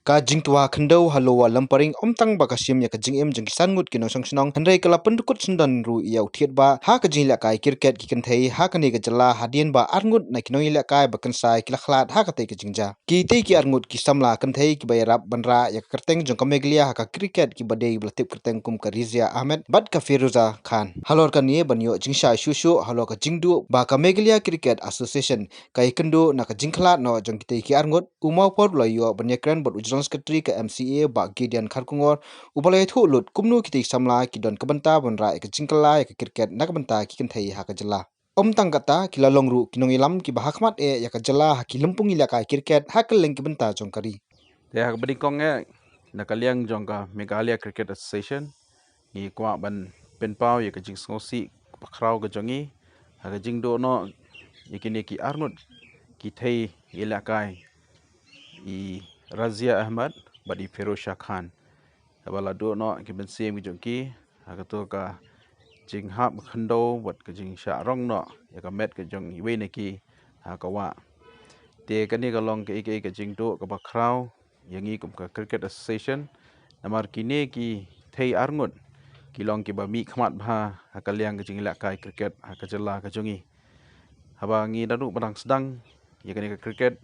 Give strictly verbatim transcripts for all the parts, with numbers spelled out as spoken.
Ka jingtwa khyndew ha Lower Lympering ym tang ba ka shim ïa ka jingim jong ki san ngut ki nongshong shnong, hynrei ka la pyndukut syndon ruh ïa u thied ba ha ka jingïalehkai cricket ki kynthei ha kane ka jylla, hadien ba ar ngut na ki nongïalehkai ba kynsai ki la khlad ha katei ka jingjia. Kitei ki ar ngut ki samla kynthei kiba ïarap ban rah ïa ka kyrteng jong ka Meghalaya ha ka cricket kiba dei ba la tip kyrteng kum ka Rizia Ahmed bad ka Feroza Khan. Halor kane ban ïoh jingshai shuh shuh halor ka jingduh ba ka Meghalaya Cricket Association ka ïakynduh na ka jingkhlad noh jong kitei ki ar ngut, u Mawphor u la ïoh ban ïakren bad u General Secretary ka M C A, Bah Gideon Kharkongor, uba la ïathuh lut kumno kitei ki samla ki don ka bynta ban rah ïa ka jingkylla ïa ka cricket na ka bynta ki kynthei ha ka jylla. Ym tang kata, ki la long ruh ki nongïalam kiba ha khmat eh ïa ka jylla ha ki lympung ïalehkai cricket ha kylleng ki bynta jong ka ri. Te ha kaba nyngkong eh, na ka liang jong ka Meghalaya Cricket Association, ngi kwah ban pynpaw ïa ka jingsngewsih bakhraw ka jong ngi ha ka jingduh noh ïa kine ki ar ngut ki thei ïalehkai, i Razia Ahmad bad i Feroza Khan, haba la duh noh ki mynsiem ki jong ki ha kato ka jinghap khyndew bad ka jingshah rong noh ïa ka met ka jong iwei na ki ha ka wah. Te kane ka long kaei kaei ka jingduh kaba khraw ïa ngi kum ka Cricket Association, namar kine ki thei ar ngut ki long kiba mihkhmat bha ha ka liang ka jingïalehkai cricket ha ka jylla ka jong ngi. Haba ngi dang duh ba dang sdang ïa kane ka cricket,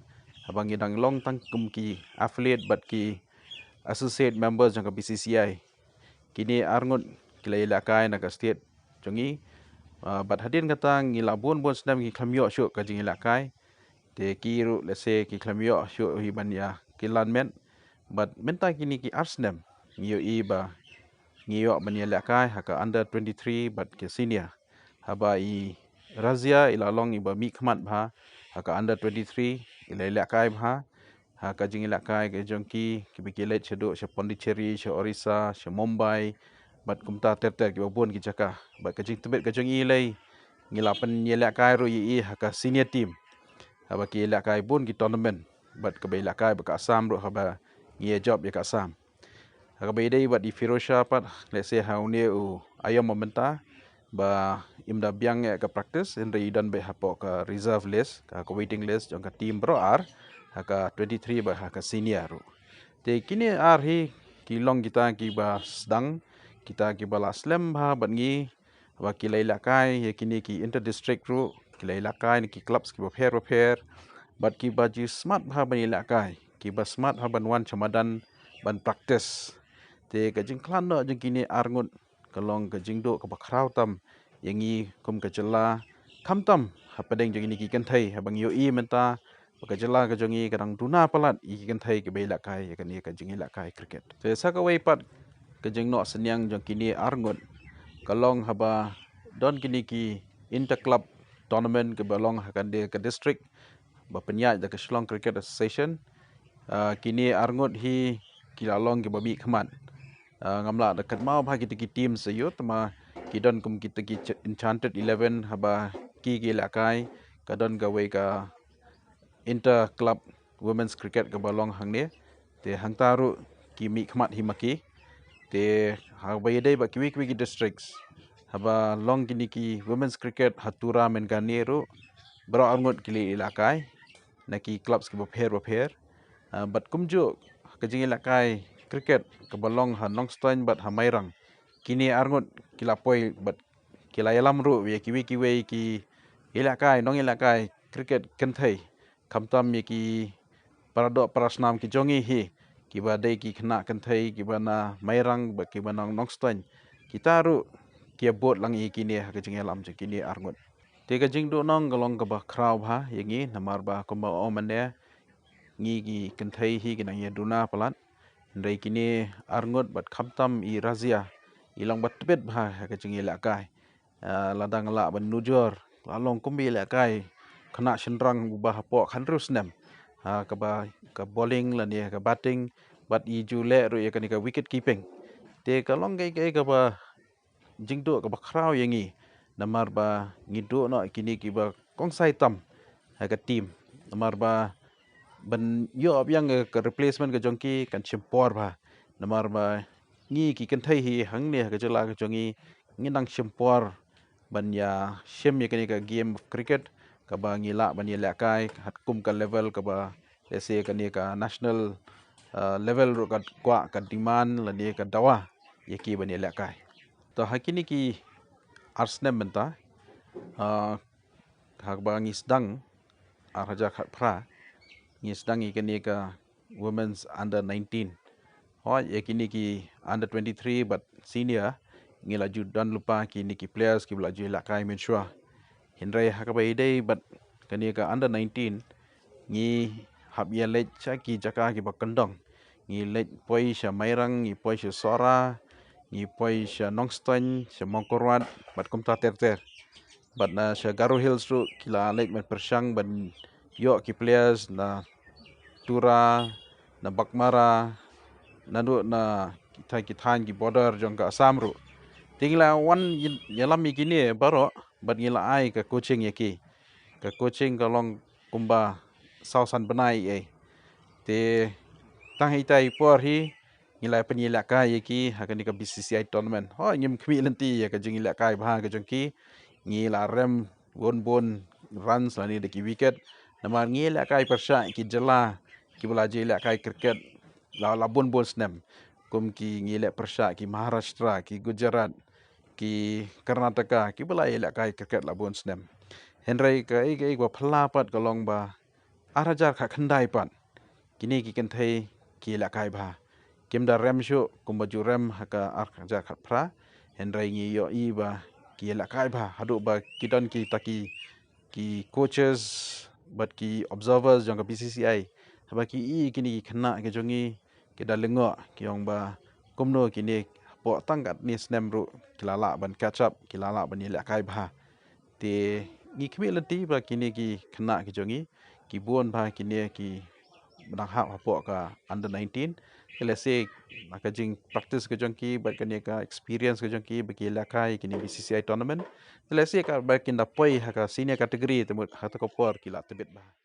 haba ngi dang long tang kum ki affiliate bad ki associate members jong ka B C C I, kine ar ngut ki la ïalehkai na ka state jong ngi. Ah, bad hadien kata ngi la bun bun snem ngi khlem ïoh shuh ka jingïalehkai. Te ki ruh lehse ki khlem ïoh shuh hi ban ïa kylla met. Bad mynta kine ki ar snem ngi ïohi ba ngi ïoh ban ïalehkai ha ka under twenty-three bad ka senior. Haba i Razia i la long iba mihkhmat bha ha ka under twenty-three, i la ïalehkai bha ha ka jingïalehkai ka jong ki, kiba ki leit shaduh sha Pondicherry, sha Orissa, sha Mumbai, bad kumta ter ter kiba bun ki jaka. Bad ka jingtbit ka jong i lei, ngi la pynïalehkai ruh ïa i ha ka senior team, haba ki ïalehkai bun ki tournament, bad kaba ïalehkai bad ka Assam ruh haba ngi ïa jop ïa ka Assam. Ha kaba ïadei bad i Feroza pat, lehse ha une u aïom mynta ba im da biang ïa ka practice, hynrei i don beit hapoh ka reserve list, ka, ka waiting list jong ka team baroh ar, ha ka twenty-three bad ha ka senior ruh. Te kine ar hi ki long kita kiba sdang, kita kiba la slem bha bad ngi, ba ki la ïalehkai ïa kine ki inter district ruh, ki la ïalehkai na ki clubs kiba pher ba pher, bad kiba ju smat bha ban ïalehkai, kiba smat bha ban wan sha madan ban practice. Te ka jingkhlad noh jong kine ar ngut ka long ka jingduh kaba khraw tam ïa ngi kum ka jylla, khamtam hapdeng jong kine ki kynthei, haba ngi ïohi mynta ba ka jylla ka jong ngi ka dang duna palat ïa ki kynthei kiba ïalehkai ïa kane ka jingïalehkai cricket. Te sa kawei pat ka jingnoh synñiang jong kine ar ngut ka long haba don kine ki inter club tournament kiba long ha kane ka district ba pynïaid da ka Shillong Cricket Association. Ah, kine ar ngut hi ki la long kiba mihkhmat. Ah, ngam lah da kynmaw bha kita ki team sa ïoh, tangba ki don kum kita ki ch-, Enchanted Eleven, haba ki ki ïalehkai, ka don kawei ka inter club women's cricket kaba long hangne. Te hangta ruh ki mihkhmat hi ma ki. Te haba ïadei bad kiwei kiwei ki districts, haba long kine ki women's cricket ha Tura mynta kane ruh, baroh ar ngut ki la ïalehkai na ki clubs kiba pher ba pher. Ah, bad kumjuh ka jingïalehkai cricket kaba long ha Nongstoiñ bad ha Mairang, kine ar ngut ki la poi bad ki la ïalam ruh ïa kiwei kiwei ki ïalehkai, nongïalehkai cricket kynthei, khamtam ïa ki para doh para snam ki jong ngi hi, kiba dei ki khynnah kynthei kiba na Mairang bad kiba na Nongstoiñ. Kita ruh ki ïabud lang ïa kine ha ka jingïalam jong kine ar ngut. Te ka jingduhnong ka long kaba khraw bha ïa ngi, namar ba kumba ong mynne, ngi ki kynthei hi ki nang ïa duna palat. Hynrei kine ar ngut bad khamtam i Razia, i long ba tbit bha ha ka jingïalehkai. Ah, lada nga lah ban nujor, la long kum ba ïalehkai khynnah shynrang uba hapoh khathynriew snem ha kaba, ka bowling lane ka batting, bad i ju leh ruh ïa kane ka wicket keeping. Te ka long kaei kaei kaba jingduh kaba khraw ïa ngi, namar ba ngi duh noh kine kiba kongsai tam ha ka team, namar ba ban ïoh biang ka replacement ka jong ki kan shim por bha, namar ba ngi ki kynthei hi hangne ha ka jylla ka jong ngi, ngi nang shim por ban ïa shim ïa kane ka game of cricket, kaba ngi lah ban ïalehkai ha kum ka level kaba, let's say, kane ka national uh, level ruh ka kwah ka demand lane ka dawa ïa ki ban ïalehkai. To ha kine ki ar snem mynta, uh, ha kaba ngi sdang ar hajar khatphra, ngi sdang ïa kane ka women's under nineteen. Hooid, ïa kine ki under twenty-three bad senior ngi la ju don lypa kine ki players kiba la ju ïalehkai mynshuwa. Hynrei ha kaba ïadei bad kane ka under nineteen ngi hap ïaleit sha ki jaka kiba kyndong. Ngi leit poi sha Mairang, ngi poi sha Sohra, ngi poi sha Nongstoiñ, sha Mawkyrwat bad kumta ter ter. Bad na sha Garo Hills ruh ki la leit ban pyrshang ban ïoh ki players na Tura, na Baghmara, naduh na kita ki thaiñ ki border jong ka Assam ruh. Te ngi la wan ïalam ïa kine baroh bad ngi la ai ka coaching ïa ki. Ka coaching ka long kumba saw san bnai ei. Te tang hei tai por hi ngi la pynïalehkai ïa ki ha kane ka B C C I tournament. Hooid, ngim khmih lynti ïa ka jingïalehkai bha ka jong ki. Ngi la rem bun bun runs lane da ki wicket. Namar ngi ïalehkai pyrshah ki jylla kiba la ju ïalehkai cricket la la bun bun snem. Kum ki ngi leh pyrshah ki Maharashtra, ki Gujarat, ki Karnataka kiba la ïalehkai cricket la bun snem. Hynrei kaei kaei ba phylla pat ka long ba ar hajar khatkhyndai pat kine ki kynthei ki ïalehkai bha. Kim da rem shuh kumba ju rem ha ka ar hajar khatphra. Hynrei ngi ïohi ba ki ïalehkai bha haduh ba ki don kita ki, ki coaches bad ki observers jong ka B C C I. Haba ki i kine ki khynnah ki jong ngi ki da lyngngoh, ki ong ba kumno kine hapoh tang katne snem ruh ki la lah ban catch up, ki la lah ban ïalehkai bha. Te ngi khmih lynti ba kine ki khynnah ki jong ngi ki bun bha kine kiba dang hap hapoh ka under nineteen. Te lehse ha ka jingpractice ka jong ki bad kane ka experience ka jong ki ba ki ïalehkai kine B C C I tournament, te lehse kaba kin da poi ha ka senior category te mut ha kata ka por ki la tbit bha.